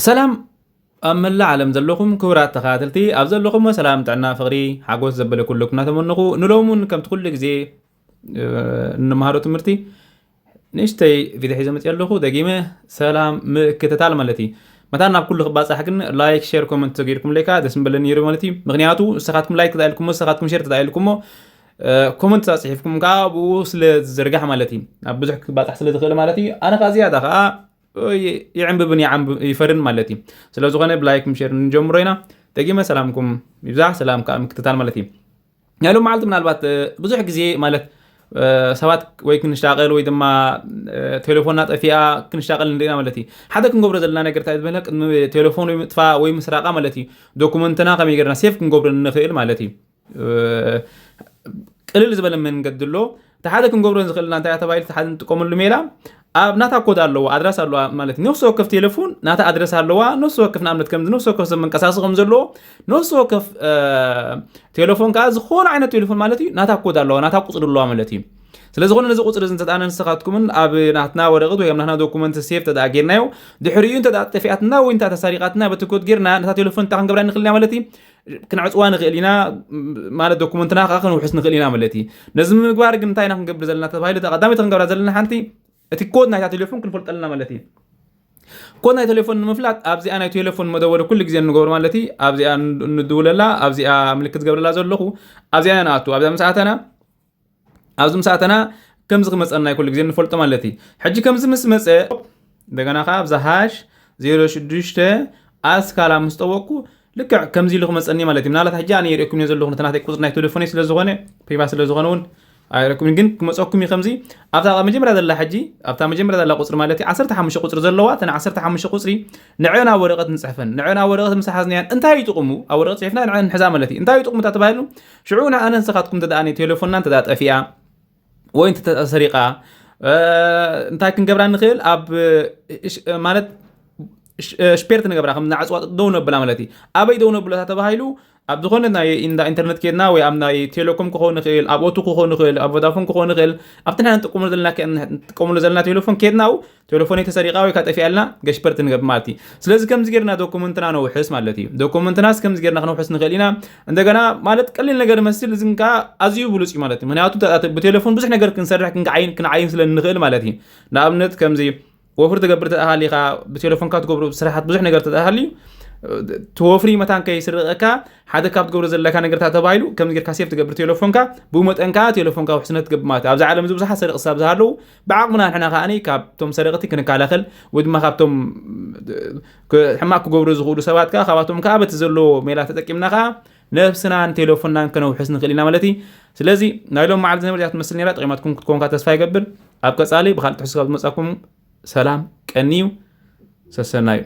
ሰላም ኣብ መላእ ዓለም ዘለኹም ክቡራት ተኸታተልቲ፣ ኣብ ዘለኹሞ ሰላም፣ ጥዕና፣ ፍቕሪ፣ ሓጎስ ዘበለ ኩልኩም እናተመነኹ፣ ንሎሚ እውን ከምቲ ኩሉ ግዜ፣ እ፣ እንመሃሮ ትምህርቲ ንእሽተይ ቪድዮ ሒዘ መፅእ ኣለኹ። ደጊመ ሰላም ምክትታል ማለት እዩ። መታን ናብ ኩሉ ክባፃሕ ግን ላይክ፣ ሼር፣ ኮመንት ተገይርኩም ለይካ ደስ ምበለኒ ነይሩ ማለት እዩ። ምክንያቱ ንስኻትኩም ላይክ ተዳኢልኩሞ፣ ንስኻትኩም ሼር ተዳኢልኩሞ፣ እ፣ ኮመንት ተፃፂሒፍኩም ከዓ ብኡ ስለ ዝዝርጋሕ ማለት እዩ። ናብ ብዙሕ ክባፃሕ ስለ ዝኽእል ማለት እዩ። ኣነ ከዓ ዝያዳ ከዓ ይ-፣ ይዕንብብን ይዓንብ-፣ ይፈርን ማለት እዩ። ስለ ዝኾነ ብላይክ ምሸር ንጀምሮ ኢና። ደጊመ ሰላምኩም ይብዛሕ፣ ሰላም ከዓ ምክትታል ማለት እዩ። ናይ ሎም መዓልቲ ምናልባት፣ እ፣ ብዙሕ ግዜ ማለት፣ እ፣ ሰባት ወይ ክንሻቀል ወይ ድማ፣ እ፣ ቴሌፎንና ጠፊኣ ክንሻቀል ንሪኢና ማለት እዩ። ሓደ ክንገብሮ ዘለና ነገር እንታይ ዝበለ ቅድሚ ቴሌፎን ወይ ምጥፋእ ወይ ምስራቃ ማለት እዩ። ዶኩመንትና ከመይ ገርና ሴፍ ክንገብሮ ንኽእል ማለት እዩ። እ፣ ቅልል ዝበለ መንገዲ ኣሎ። እቲ ሓደ ክንገብሮ ዝኽእልና እንታይ ተባሂሉ፣ እቲ ሓደ ንጥቀመሉ ሜላ ኣብ ናታ ኮድ ኣለዎ፣ ኣድራስ ኣለዋ ማለት እዩ። ነፍሲ ወከፍ ቴሌፎን ናታ ኣድረስ ኣለዋ። ነፍሲ ወከፍ ንኣብነት ከም ነፍሲ ወከፍ ሰብ መንቀሳቀሲ ከም ዘለዎ፣ ነፍሲ ወከፍ፣ እ፣ ቴሌፎን ከዓ ዝኾነ ዓይነት ቴሌፎን ማለት እዩ ናታ ኮድ ኣለዋ፣ ናታ ቁፅሪ ኣለዋ ማለት እዩ። ስለ ዝኾነ ነዚ ቁፅሪ እዚ እንተደኣ ንስኻትኩምን ኣብ ናትና ወረቐት ወይ ኣብ ናትና ዶኩመንት ሴፍ ተደኣ ጌርናዮ፣ ድሕሪኡ እንተደኣ ጠፊኣትና ወይ እንተ ተሳሪቃትና በቲ ኮድ ጌርና ነታ ቴሌፎን እንታይ ክንገብራ ንኽእል ኢና ማለት እዩ? ክንዕፅዋ ንኽእል ኢና፣ ማለት ዶኩመንትና ከዓ ክንውሕስ ንኽእል ኢና ማለት እዩ። ነዚ ንምግባር ግን እንታይ ኢና ክንገብር ዘለና ተባሂሉ፣ እታ ቀዳመይቲ ክንገብራ ዘለና ሓንቲ እቲ ኮድ ናይታ ቴሌፎን ክንፈልጦ ኣለና ማለት እዩ። ኮድ ናይ ቴሌፎን ንምፍላጥ ኣብዚኣ ናይ ቴሌፎን መደወሊ ኩሉ ግዜ እንገብሮ ማለት እዩ። ኣብዚኣ ን-፣ ንድውለላ፣ ኣብዚኣ ምልክት ዝገብረላ ዘለኹ፣ ኣብዚኣ ኢና ንኣቱ። ኣብዚኣ ምስ ኣተና፣ ኣብዚ ምስ ኣተና ከምዚ ክመፀና ኩሉ ግዜ ንፈልጦ ማለት እዩ። ሕጂ ከምዚ ምስ መፀ፣ እንደገና ከዓ ኣብዛ ሃሽ ዜሮ ሽዱሽተ ኣስካላ ምስ ጠወቅኩ ልክዕ ከምዚ ኢሉ ክመፀኒ ማለት እዩ። ምናልባት ሕጂ ኣነ የርእየኩም እየ ዘለኹ፣ ነቲ ናተይ ቁፅሪ ናይ ቴሌፎነይ ስለ ዝኾነ፣ ፕሪቫት ስለ ዝኾነ እውን ኣይረክብን፣ ግን ክመፀኩም እዩ። ከምዚ ኣብታ መጀመርያ ዘላ ሕጂ፣ ኣብታ መጀመርያ ዘላ ቁፅሪ ማለት እዩ፣ ዓሰርተ ሓሙሽተ ቁፅሪ ዘለዋ፣ እተን ዓሰርተ ሓሙሽተ ቁፅሪ ንዐን ኣብ ወረቐት ንፅሕፈን። ንዐን ኣብ ወረቐት ምስ ሓዝናያን እንታይ እዩ ጥቕሙ? ኣብ ወረቐት ፅሒፍና ንዐን ንሕዛ ማለት እዩ። እንታይ እዩ ጥቕሙ እንተ ተባሂሉ፣ ሽዑ ንኣነ ንስኻትኩም እንተ ደኣ ቴሌፎንና እንተ ደኣ ጠፊኣ ወይ እንተ ተሰሪቓ፣ እ፣ እንታይ ክንገብራ ንኽእል? ኣብ፣ እ፣ ሽ-፣ ማለት ሽ-፣ እ፣ ሽፔርት ንገብራ፣ ከም ንዓፅዋ ደው ነብላ ማለት እዩ። ኣበይ ደው ነብሎ ተባሂሉ? ኣብ ዝኾነ ናይ ኢንዳ-፣ ኢንተርኔት ኬድና ወይ ኣብ ናይ ቴሌኮም ክኸውን ይኽእል፣ ኣብ ኦቱ ክኸውን ይኽእል፣ ኣብ ቮዳፎን ክኸውን ይኽእል፣ ኣብቲ ንሕና ንጥቀመሉ ዘለና ከ-፣ ንጥቀመሉ ዘለና ቴሌፎን ኬድና፣ ቴሌፎነይ ተሰሪቓ ወይ ከዓ ጠፊኣልና ገሽፐርት ንገብር ማለት እዩ። ስለዚ ከምዚ ጌርና ዶኩመንትና ነውሕስ ማለት እዩ። ዶኩመንትናስ ከምዚ ጌርና ክነውሕስ ንኽእል ኢና። እንደገና ማለት ቀሊል ነገር ይመስል፣ እዚ ግን ከዓ ኣዝዩ ብሉፅ እዩ ማለት እዩ። ምክንያቱ እንተ-፣ ብቴሌፎን ብዙሕ ነገር ክንሰርሕ ክንዓይን፣ ክንዓይን ስለ እንኽእል ማለት እዩ። ንኣብነት ከምዚ ወፍሪ ትገብር ተደኣ ሃሊኻ፣ ብቴሌፎንካ ትገብሮ ስራሓት ብዙሕ ነገር ተደኣ ሃልዩ፣ እቲ ወፍሪ መታን ከይስረቐካ ሓደ ካብ ትገብሮ ዘለካ ነገር ተባሂሉ፣ ከምዚ ጌርካ ሴፍ ትገብር ቴሌፎንካ፣ ብኡ መጠን ከዓ ቴሌፎንካ ውሕስነት ትገብር ማለት እዩ። ኣብዚ ዓለም እዚ ብዙሓት ሰረቕቲ ስለ ዝሃለዉ፣ ብዓቕምና ንሕና ከኣ ካብቶም ሰረቕቲ ክንከላኸል ወይ ድማ ካብቶም፣ ክ-፣ ሕማቕ ክገብሩ ዝኽእሉ ሰባት ከኣ፣ ካብኣቶም ከኣ በቲ ዘለዎ ሜላ ተጠቂምና ከኣ ነብስናን ቴሌፎንናን ከነውሕስ ንኽእል ኢና ማለት እዩ። ስለዚ ናይ ሎም መዓልቲ ዝነበረ እዚኣ ትመስል ነይራ። ጠቒማትኩም ክትኮንካ ተስፋ ይገብር። ኣብ ቀጻሊ ብኻልእ ትሕዝቶ ካብ ዝመጻኩም ሰላም ቀንዩ። ሰሰናዩ።